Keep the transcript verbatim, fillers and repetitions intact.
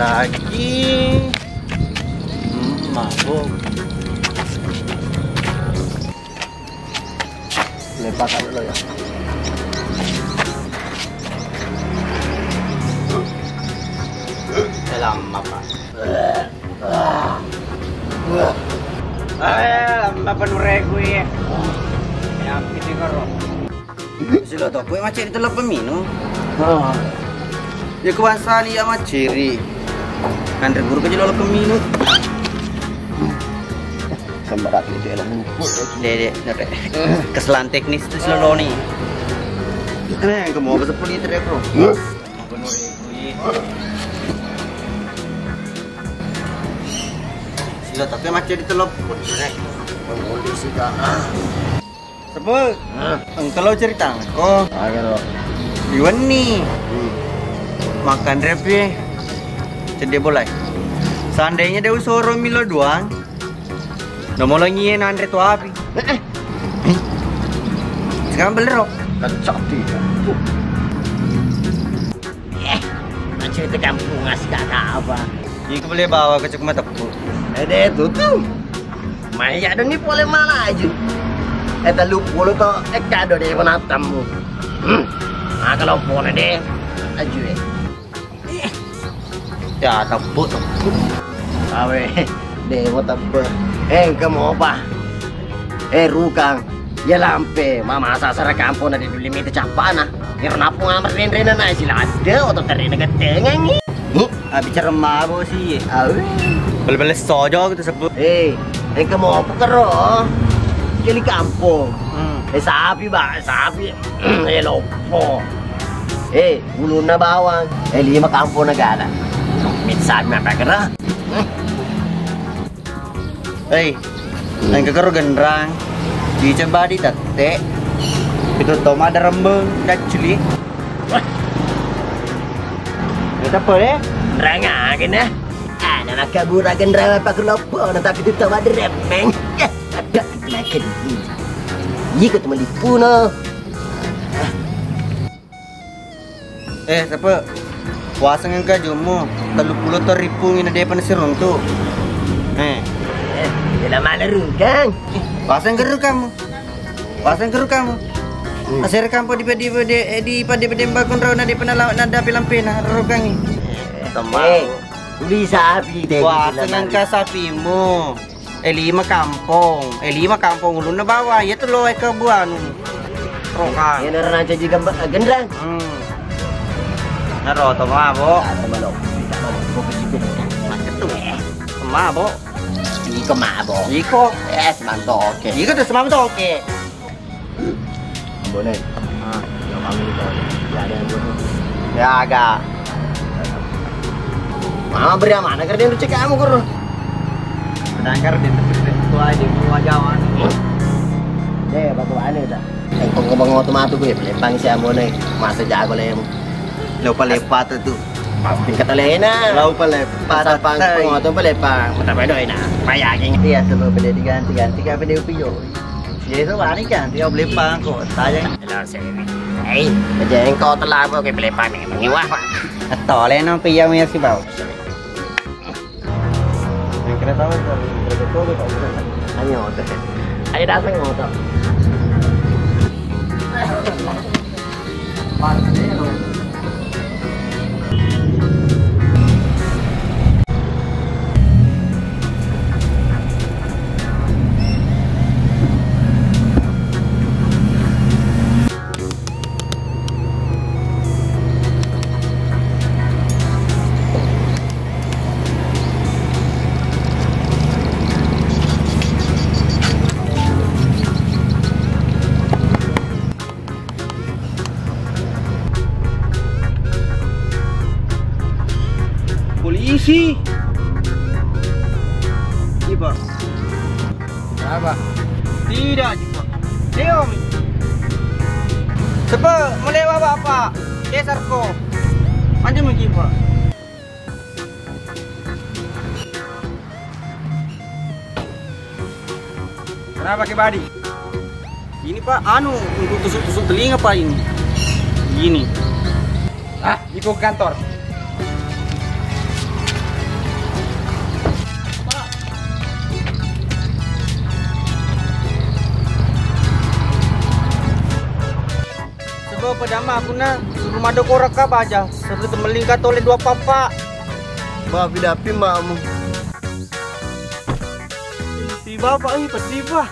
Lagi. Hmm, mabuk. Lepas dulu ya. Lama, Pak. Eh, lama penuh regu ya. Ya, piti karo. Silo to, kue macet di telok peminu. Ah. Ya, kebangsaan iya maceri. Anre guru ke jelo peminu. Sembarat itu ya, Bang. Dede, dede. Kesalahan teknis itu selalu nih. Eh, yang mau ke sepuluh liter ya, Bro. Silo, tapi macet di telok. Kondisi, Kak. Sebut. Hah? Engka lo ceritangko. Aga lo? Iwenni. Hmm. Makan repi. Cedde bolai. Seandainya dia usoro milo doang, nomolongi nanre tu api. Eh, eh. Sekarang belero. Kacau tidak. Eh, cerita kampung aska apa? Iko boleh bawa ke cuma tepuk. Eh, deh, tutu. Maya doni pole mala aju. Eh, tellu puluh to, eh, kado deh, penatammu. Hmm. Nah, kalau pole deh, aju eh. Ya, tepuk, tepuk. Awe, dewa tepuk. Eh, engka mopa. Eh, rukang. Ya lampe, mama sasara kampung na diduli mita capana. Iro napung amar renrena na sila ada oto terena ketengangi. Nih, ah, bicara mabo sih. Awe. Bel-bel sojo gitu sebut. Eh, engka mopa kero. Keli kampung. Hmm. Eh, sapi, ba, sapi. Eh, lopo. Eh, ulunna bawang. Eh, lima kampung negara. Mit sapi apa kera? Hmm. Hei, engka karo genrang. Dicoba di tette. Itu toma ada rembeng, daculi. Wah. Itu apa deh? Genrang aja nah. Ah, nama kabur genrang apa kelopo, nah, tapi itu toma ada rembeng. Ya, ada lagi. Iya, kau teman lipu no. Eh, siapa? Puaseng engka jummu, tellu puluh to ripungi na depa nasiruntu. Eh. Eh, jela mala rungkang. Puaseng geru kamu. Puaseng geru kamu. Hmm. Asere kampo di pedi pedi, eh, di pedi pedi bakon rau na depa nala-, nada pilampena rukangi. Eh, tuli sapi deh. Puaseng engka sapimu. Eh, lima kampong. Eh, lima kampong ulunna bawang. Iya tu lo eka buanu. Rokan. Iya, nara nanca juga genrang. Hmm. Naro to mabo. Ada mano. Kita mano. Kok kesitu. Macet tu. Mabo. Iko mabo. Iko. Eh, semanto oke. Iko tu semanto oke. Ambone. Ah. Ya, kamu gitu. Ya, ada yang bunuh. Ya, agak. Mama beri amanah kerja untuk cek kamu, Kur. Sedangkan di tempat itu aja mau jawan. Deh, batu aneh dah. Yang pengkembang otomatis gue, lempang si Ambone. Masa jago lem. Lupa lepat tu. Pas tingkat alena. Lupa lepat. Pas pang pengoto lupa lepat. Mata bedo enak. Bayangin. Iya, tuh, beli diganti-ganti, kayak beli upi, yo. Iya, itu wani kan, dia beli pangko, saya. Halo, Sewi. Hei, jengko telah aku ke beli pangko. Ini wah, Pak. Atau lain apa iya, iya, sih, Bau? Yang kena tahu, Pak. Berapa tuh, Pak? Hanya otot. Ayo datang, otot. Polisi. Iya, Pak. Apa? Tidak, Pak. Dewa mi. Sepe melewa Bapak. Kesar ko. Macam lagi, Pak. Kenapa ke badi? Ini, Pak, anu, untuk tusuk-tusuk telinga, Pak, ini. Gini. Ah, iko ke kantor. Jama aku na rumah dokorakka baja. Seru temelingka tole dua papa. Ba, pidapi mamu. Di bapak ini pedih, Pak.